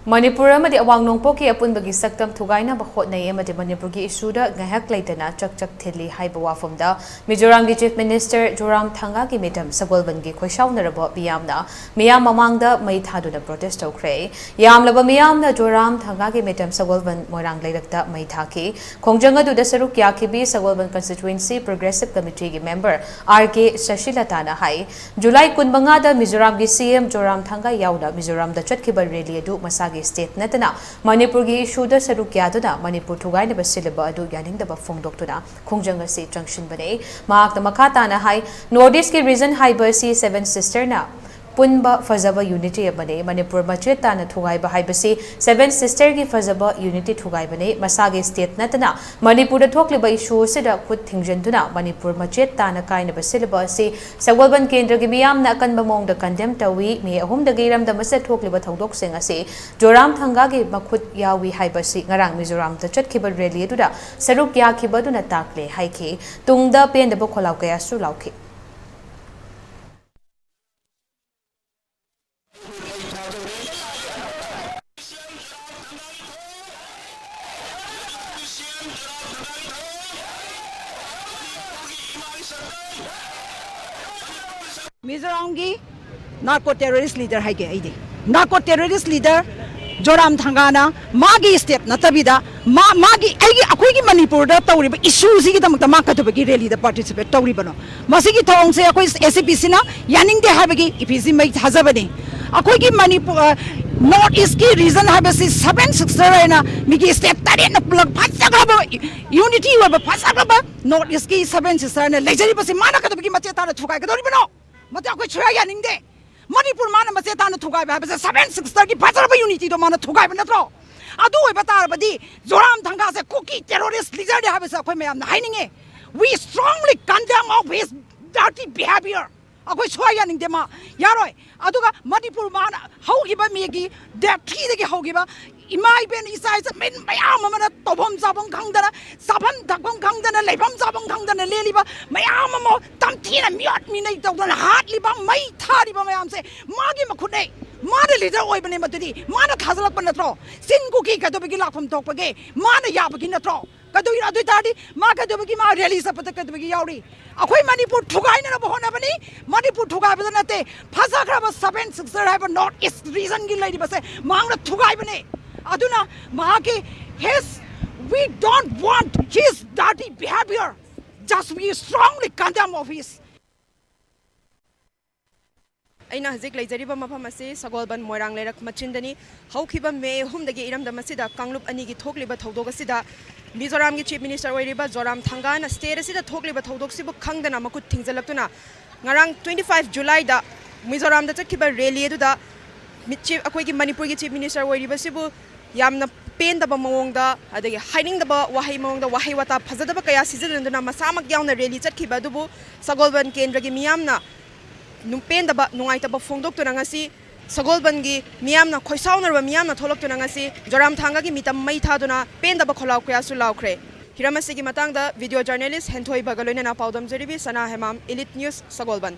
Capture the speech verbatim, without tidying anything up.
ꯃꯅꯤꯄꯨꯔ ꯑꯃꯗꯤ ꯑꯋꯥꯡ ꯅꯣꯡꯄꯣꯛꯀꯤ ꯑꯄꯨꯟꯕꯒꯤ ꯁꯛꯇꯝ ꯊꯨꯒꯥꯏꯅꯕ ꯍꯣꯠꯅꯩ ꯑꯃꯗꯤ ꯃꯅꯤꯄꯨꯔꯒꯤ ꯏꯁꯨꯗ ꯉꯥꯏꯍꯥꯛ ꯂꯩꯇꯅ ꯆꯛ ꯆꯛ ꯊꯤꯜꯂꯤ ꯍꯥꯏꯕ ꯋꯥꯐꯝꯗ ꯃꯤꯖꯣꯔꯥꯝꯒꯤ ꯆꯤꯐ ꯃꯤꯅꯤꯁꯇꯔ ꯖꯣꯔꯥꯝ ꯊꯪꯒꯥꯒꯤ ꯃꯤꯇꯝ ꯁꯒꯣꯜꯕꯟꯒꯤ ꯈꯣꯏꯁꯥꯎꯅꯔꯕ ꯃꯤꯌꯥꯝꯅ ꯃꯤꯌꯥꯝ ꯃꯃꯥꯡꯗ ꯃꯩ ꯊꯥꯗꯨꯅ ꯄ꯭ꯔꯣꯇꯦꯁ ꯇꯧꯈ꯭ꯔꯦ꯫ ꯌꯥꯝꯂꯕ ꯃꯤꯌꯥꯝꯅ ꯖꯣꯔꯥꯝ ꯊꯪꯒꯥꯒꯤ ꯃꯤꯇꯝ ꯁꯒꯣꯜꯕꯟ ꯃꯣꯏꯔꯥꯡ ꯂꯩꯔꯛꯇ ꯃꯩ ꯊꯥꯈꯤ꯫ ꯈꯣꯡꯖꯪ ꯑꯗꯨꯗ ꯁꯔꯨꯛ ꯌꯥꯈꯤꯕꯤ ꯁꯒꯣꯜꯕꯟ ꯀꯟꯁꯇꯤꯇ꯭ꯋꯦꯟꯁꯤ ꯄ꯭ꯔꯣꯒ꯭ꯔꯦꯁꯤꯚ ꯀꯃꯤꯇꯤꯒꯤ ꯃꯦꯝꯕꯔ ꯑꯥꯔ ꯀꯦ ꯁꯁꯤꯂꯇꯥꯅ ꯍꯥꯏ, ꯖꯨꯂꯥꯏ ꯀꯨꯟꯃꯉꯥꯗ ꯃꯤꯖꯣꯔꯥꯝꯒꯤ ꯁꯤ ꯑꯦꯝ ꯖꯣꯔꯥꯝ ꯊꯪꯒꯥ ꯌꯥꯎꯅ ꯃꯤꯖꯣꯔꯥꯝꯗ ꯆꯠꯈꯤꯕ ꯔꯦꯂꯤ ꯑꯗꯨ ꯃꯁꯥꯒꯤ ꯁ꯭ꯇꯦꯠ ꯅꯠꯇꯅ ꯃꯅꯤꯄꯨꯔꯒꯤ ꯏꯁꯨꯗ ꯁꯔꯨꯛ ꯌꯥꯗꯨꯅ ꯃꯅꯤꯄꯨꯔ ꯊꯨꯒꯥꯏꯅꯕ ꯁꯤꯜꯂꯤꯕ ꯑꯗꯨ ꯌꯥꯅꯤꯡꯗꯕ ꯐꯣꯡꯗꯣꯛꯇꯨꯅ ꯈꯣꯡꯖꯪ ꯑꯁꯤ ꯆꯪꯁꯤꯟꯕꯅꯤ꯫ ꯃꯍꯥꯛꯅ ꯃꯈꯥ ꯇꯥꯅ ꯍꯥꯏ, ꯅꯣꯔꯠ ꯏꯁꯀꯤ ꯔꯤꯖꯟ ꯍꯥꯏꯕ ꯑꯁꯤ ꯁꯦꯚꯦꯟ ꯁꯤꯁꯇꯔꯅ ꯄꯨꯟꯕ ꯐꯖꯕ ꯌꯨꯅꯤꯇꯤ ꯑꯃꯅꯤ꯫ ꯃꯅꯤꯄꯨꯔ ꯃꯆꯦꯠ ꯇꯥꯅ ꯊꯨꯒꯥꯏꯕ ꯍꯥꯏꯕꯁꯤ ꯁꯦꯚꯦꯟ ꯁꯤꯁꯇꯔꯒꯤ ꯐꯖꯕ ꯌꯨꯅꯤꯇꯤ ꯊꯨꯒꯥꯏꯕꯅꯤ꯫ ꯃꯁꯥꯒꯤ ꯁ꯭ꯇꯦꯠ ꯅꯠꯇꯅ ꯃꯅꯤꯄꯨꯔꯗ ꯊꯣꯛꯂꯤꯕ ꯏꯁꯨ ꯑꯁꯤꯗ ꯈꯨꯠ ꯊꯤꯡꯖꯤꯟꯗꯨꯅ ꯃꯅꯤꯄꯨꯔ ꯃꯆꯦꯠ ꯇꯥꯅ ꯀꯥꯏꯅꯕ ꯁꯤꯜꯂꯤꯕ ꯑꯁꯤ ꯁꯒꯣꯜꯕꯟ ꯀꯦꯟꯗ꯭ꯔꯒꯤ ꯃꯤꯌꯥꯝꯅ ꯑꯀꯟꯕ ꯃꯑꯣꯡꯗ ꯀꯟꯗꯦꯝ ꯇꯧꯏ꯫ ꯃꯦ ꯑꯍꯨꯝꯗꯒꯤ ꯏꯔꯝꯗꯝ ꯑꯁꯤꯗ ꯊꯣꯛꯂꯤꯕ ꯊꯧꯗꯣꯛꯁꯤꯡ ꯑꯁꯤ ꯖꯣꯔꯥꯝ ꯊꯪꯒꯥꯒꯤ ꯃꯈꯨꯠ ꯌꯥꯎꯏ ꯍꯥꯏꯕꯁꯤ ꯉꯔꯥꯡ ꯃꯤꯖꯣꯔꯥꯝꯗ ꯆꯠꯈꯤꯕ ꯔꯦꯂꯤ ꯑꯗꯨꯗ ꯁꯔꯨꯛ ꯌꯥꯈꯤꯕ ꯑꯗꯨꯅ ꯇꯥꯛꯂꯦ ꯍꯥꯏꯈꯤ꯫ ꯇꯨꯡꯗ ꯄꯦꯟꯗꯕ ꯈꯣꯜꯂꯥꯎ ꯀꯌꯥꯁꯨ ꯂꯥꯎꯈꯤ꯫ ꯃꯤꯖꯣꯔꯥꯝꯒꯤ ꯅꯥꯔꯀꯣ ꯇꯦꯔꯣꯔꯤꯁ ꯂꯤꯗꯔ ꯍꯥꯏꯒꯦ ꯑꯩꯗꯤ꯫ ꯅꯥꯔꯀꯣ ꯇꯦꯔꯣꯔꯤꯁ ꯂꯤꯗꯔ ꯖꯣꯔꯥꯝ ꯊꯪꯒꯥꯅ ꯃꯥꯒꯤ ꯁ꯭ꯇꯦꯠ ꯅꯠꯇꯕꯤꯗ ꯃꯥ ꯃꯥꯒꯤ ꯑꯩꯒꯤ ꯑꯩꯈꯣꯏꯒꯤ ꯃꯅꯤꯄꯨꯔꯗ ꯇꯧꯔꯤꯕ ꯏꯁꯨꯁꯤꯒꯤꯗꯃꯛꯇ ꯃꯥ ꯀꯩꯗꯧꯕꯒꯤ ꯔꯦꯂꯤꯗ ꯄꯥꯔꯇꯤꯁꯤꯄꯦꯠ ꯇꯧꯔꯤꯕꯅꯣ? ꯃꯁꯤꯒꯤ ꯊꯧꯑꯣꯡꯁꯦ ꯑꯩꯈꯣꯏ ꯑꯦ ꯁꯤ ꯄꯤ ꯁꯤꯅ ꯌꯥꯅꯤꯡꯗꯦ ꯍꯥꯏꯕꯒꯤ ꯏꯐꯤꯁꯤ ꯃꯩ ꯊꯥꯖꯕꯅꯤ꯫ ꯑꯩꯈꯣꯏꯒꯤ ꯃꯅꯤꯄꯨꯔ ꯅꯣꯔꯠ ꯏꯁꯀꯤ ꯔꯤꯖꯟ ꯍꯥꯏꯕꯁꯤ ꯁꯚꯦꯟ ꯁꯤꯁꯇꯔ ꯍꯥꯏꯅ ꯃꯤꯒꯤ ꯁ꯭ꯇꯦꯠ ꯇꯔꯦꯠꯅ ꯄꯨꯂꯞ ꯐꯖꯈ꯭ꯔꯕ ꯌꯨꯅꯤꯇꯤ ꯑꯣꯏꯕ ꯐꯖꯈ꯭ꯔꯕ ꯅꯣꯔꯠ ꯏꯁꯀꯤ ꯁꯚꯦꯟ ꯁꯤꯁꯇꯔꯅ ꯂꯩꯖꯔꯤꯕꯁꯤ ꯃꯥꯅ ꯀꯩꯗꯧꯕꯒꯤ ꯃꯆꯦꯠ ꯇꯥꯅ ꯊꯨꯒꯥꯏꯒꯗꯧꯔꯤꯕꯅꯣ? ꯃꯗꯨ ꯑꯩꯈꯣꯏ ꯁꯨꯡꯌꯥ ꯌꯥꯅꯤꯡꯗꯦ꯫ ꯃꯅꯤꯄꯨꯔ ꯃꯥꯅ ꯃꯆꯦꯠ ꯇꯥꯅ ꯊꯨꯒꯥꯏꯕ ꯍꯥꯏꯕꯁꯦ ꯁꯚꯦꯟ ꯁꯤꯁꯇꯔꯒꯤ ꯐꯖꯔꯕ ꯌꯨꯅꯤꯇꯤꯗꯣ ꯃꯥꯅ ꯊꯨꯒꯥꯏꯕ ꯅꯠꯇ꯭ꯔꯣ? ꯑꯗꯨ ꯑꯣꯏꯕ ꯇꯥꯔꯕꯗꯤ ꯖꯣꯔꯥꯝ ꯊꯪꯒꯥꯁꯦ ꯀꯨꯀꯤ ꯇꯦꯔꯣꯔꯤꯁ ꯂꯤꯗꯔꯅꯤ ꯍꯥꯏꯕꯁꯦ ꯑꯩꯈꯣꯏ ꯃꯌꯥꯝꯅ ꯍꯥꯏꯅꯤꯡꯉꯦ꯫ We strongly condemn of his dirty behavior. ꯑꯩꯈꯣꯏ ꯁꯨꯡꯌꯥ ꯌꯥꯅꯤꯡꯗꯦ ꯃꯥ꯫ ꯌꯥꯔꯣꯏ꯫ ꯑꯗꯨꯒ ꯃꯅꯤꯄꯨꯔ ꯃꯥꯅ ꯍꯧꯈꯤꯕ ꯃꯦꯒꯤ ꯗꯦꯠ ꯊ꯭ꯔꯤꯗꯒꯤ ꯍꯧꯈꯤꯕ ꯏꯃꯥ ꯏꯕꯦꯟ ꯏꯆꯥ ꯏꯆꯟ ꯃꯌꯥꯝ ꯑꯃꯅ ꯇꯧꯐꯝ ꯆꯥꯐꯝ ꯈꯪꯗꯅ ꯆꯥꯐꯝ ꯊꯛꯐꯝ ꯈꯪꯗꯅ ꯂꯩꯐꯝ ꯆꯥꯐꯝ ꯈꯪꯗꯅ ꯂꯦꯜꯂꯤꯕ ꯃꯌꯥꯝ ꯑꯃ ꯇꯝꯊꯤꯅ ꯃꯤꯑꯣꯠ ꯃꯤꯅꯩ ꯇꯧꯗꯅ ꯍꯥꯠꯂꯤꯕ ꯃꯩ ꯊꯥꯔꯤꯕ ꯃꯌꯥꯝꯁꯦ ꯃꯥꯒꯤ ꯃꯈꯨꯠꯅꯦ꯫ ꯃꯥꯅ ꯂꯤꯗꯔ ꯑꯣꯏꯕꯅꯦ, ꯃꯗꯨꯗꯤ ꯃꯥꯅ ꯊꯥꯖꯜꯂꯛꯄ ꯅꯠꯇ꯭ꯔꯣ? ꯆꯤꯟ ꯀꯨꯀꯤ ꯀꯩꯗꯧꯕꯒꯤ ꯂꯥꯛꯐꯝ ꯊꯣꯛꯄꯒꯦ? ꯃꯥꯅ ꯌꯥꯕꯒꯤ ꯅꯠꯇ꯭ꯔꯣ? ꯀꯩꯗꯧꯒꯤꯅꯣ? ꯑꯗꯨ ꯑꯣꯏ ꯇꯥꯔꯗꯤ ꯃꯥ ꯀꯩꯗꯧꯕꯒꯤ ꯃꯥ ꯔꯦꯂꯤ ꯆꯠꯄꯗ ꯀꯩꯗꯧꯕꯒꯤ ꯌꯥꯎꯔꯤ? ꯑꯩꯈꯣꯏ ꯃꯅꯤꯄꯨꯔ ꯊꯨꯒꯥꯏꯅꯅꯕ ꯍꯣꯠꯅꯕꯅꯤ꯫ ꯃꯅꯤꯄꯨꯔ ꯊꯨꯒꯥꯏꯕꯗ ꯅꯠꯇꯦ, ꯐꯖꯈ꯭ꯔꯕ ꯁꯚꯦꯟ ꯁꯤꯁꯇꯔ ꯍꯥꯏꯕ ꯅꯣꯔꯠ ꯏꯁ ꯔꯤꯖꯟꯒꯤ ꯂꯩꯔꯤꯕꯁꯦ ꯃꯍꯥꯛꯅ ꯊꯨꯒꯥꯏꯕꯅꯦ꯫ ꯑꯗꯨꯅ ꯃꯍꯥꯛꯀꯤ his, we don't want his dirty behavior. Just we strongly condemn of his. ꯑꯩꯅ ꯍꯧꯖꯤꯛ ꯂꯩꯖꯔꯤꯕ ꯃꯐꯝ ꯑꯁꯤ ꯁꯒꯣꯜꯕꯟ ꯃꯣꯏꯔꯥꯡ ꯂꯩꯔꯛ ꯃꯆꯤꯟꯗꯅꯤ꯫ ꯍꯧꯈꯤꯕ ꯃꯦ ꯑꯍꯨꯝꯗꯒꯤ ꯏꯔꯝꯗꯝ ꯑꯁꯤꯗ ꯀꯥꯡꯂꯨꯞ ꯑꯅꯤꯒꯤ ꯊꯣꯛꯂꯤꯕ ꯊꯧꯗꯣꯛ ꯑꯁꯤꯗ ꯃꯤꯖꯣꯔꯥꯝꯒꯤ ꯆꯤꯐ ꯃꯤꯅꯤꯁꯇꯔ ꯑꯣꯏꯔꯤꯕ ꯖꯣꯔꯥꯝ ꯊꯥꯡꯒꯥꯅ ꯁ꯭ꯇꯦꯠ ꯑꯁꯤꯗ ꯊꯣꯛꯂꯤꯕ ꯊꯧꯗꯣꯛꯁꯤꯕꯨ ꯈꯪꯗꯅ ꯃꯈꯨꯠ ꯊꯤꯡꯖꯤꯜꯂꯛꯇꯨꯅ ꯉꯔꯥꯡ twenty five Julyꯗ ꯃꯤꯖꯣꯔꯥꯝꯗ ꯆꯠꯈꯤꯕ ꯔꯦꯂꯤ ꯑꯗꯨꯗ ꯃꯤ-, ꯆꯤꯐ, ꯑꯩꯈꯣꯏꯒꯤ ꯃꯅꯤꯄꯨꯔꯒꯤ ꯆꯤꯐ ꯃꯤꯅꯤꯁꯇꯔ ꯑꯣꯏꯔꯤꯕꯁꯤꯕꯨ ꯌꯥꯝꯅ ꯄꯦꯟꯗꯕ ꯃꯑꯣꯡꯗ, ꯑꯗꯒꯤ ꯍꯥꯏꯅꯤꯡꯗꯕ ꯋꯥꯍꯩ ꯃꯑꯣꯡꯗ ꯋꯥꯍꯩ ꯋꯥꯇꯥ ꯐꯖꯗꯕ ꯀꯌꯥ ꯁꯤꯖꯤꯟꯅꯗꯨꯅ ꯃꯁꯥꯃꯛ ꯌꯥꯎꯅ ꯔꯦꯂꯤ ꯆꯠꯈꯤꯕ ꯑꯗꯨꯕꯨ ꯁꯒꯣꯜꯕꯟ ꯀꯦꯟꯗ꯭ꯔꯒꯤ ꯃꯤꯌꯥꯝꯅ ꯅꯨꯡ-, ꯄꯦꯟꯗꯕ, ꯅꯨꯡꯉꯥꯏꯇꯕ ꯐꯣꯡꯗꯣꯛꯇꯨꯅ ꯉꯁꯤ ꯁꯒꯣꯜꯕꯟꯒꯤ ꯃꯤꯌꯥꯝꯅ, ꯈꯣꯏꯁꯥꯎꯅꯔꯕ ꯃꯤꯌꯥꯝꯅ ꯊꯣꯛꯂꯛꯇꯨꯅ ꯉꯁꯤ ꯖꯣꯔꯥꯝ ꯊꯥꯡꯒꯒꯤ ꯃꯤꯇꯝ ꯃꯩ ꯊꯥꯗꯨꯅ ꯄꯦꯟꯗꯕ ꯈꯣꯜꯂꯥꯎ ꯀꯌꯥꯁꯨ ꯂꯥꯎꯈ꯭ꯔꯦ꯫ ꯍꯤꯔꯝ ꯑꯁꯤꯒꯤ ꯃꯇꯥꯡꯗ ꯚꯤꯗꯤꯑꯣ ꯖꯔꯅꯦꯂꯤꯁ ꯍꯦꯟꯊꯣꯏꯕꯒ ꯂꯣꯏꯅꯅ ꯄꯥꯎꯗꯝ ꯖꯣꯔꯤꯕꯤ, ꯁꯅꯥ ꯍꯦꯃꯥꯝ, ꯏꯂꯤꯠ ꯅ꯭ꯌꯨꯁ, ꯁꯒꯣꯜꯕꯟ꯫